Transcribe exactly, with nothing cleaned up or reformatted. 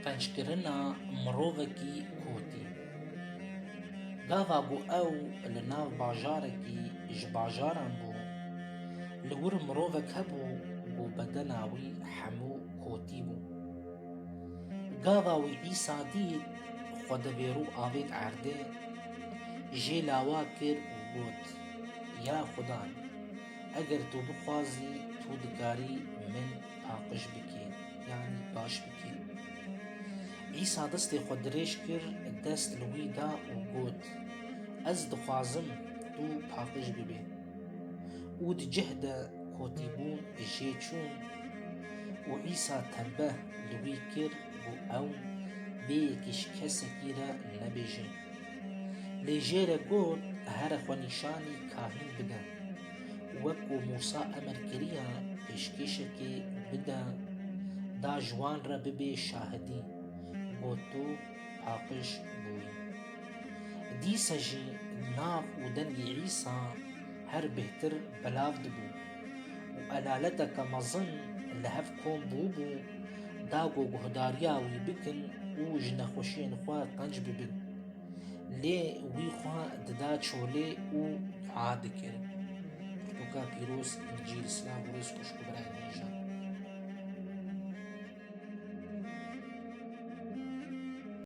Qenckirina mirovekî kotî. Gava ku ew li nav bajarekî ji bajaran bû, li wir mirovek hebû ku bedena wî hemû kotî bû. Gava wî Îsa dît, xwe di vêrû avêt erdê, jê lawa kir û got, Ya Xudan, eger tu bixwazî, tu dikarî min paqij bikî, yanî baş bikî. Îsa destê xwe dirêj kir, dest li wî da û got, Ez dixwazim, tu paqij bibî. Û di cih de kotîbûn jê çûn û Îsa tembeh li wî kir, got, Ew vê yekî ji kesekî re nebêje. Lê jê re got, Here xwe nîşanî kahîn bide. Wek ku Mûsa emir kiriye, pêşkêşekê bide, da ji wan re bibê şahidî, got, Tu paqij bûyî. Dîsa jî nav û dengê Îsa her bêhtir belav dibû û elaleteke mezin li hev kom bûbû, da ku guhdariya wî bikin û ji nexweşiyên xwe qenc bibin. Lê wî xwe dida çolê û dua dikir. Pirtûka pîroz, Încîl. Silav û rêz xweşik û birayên hêja.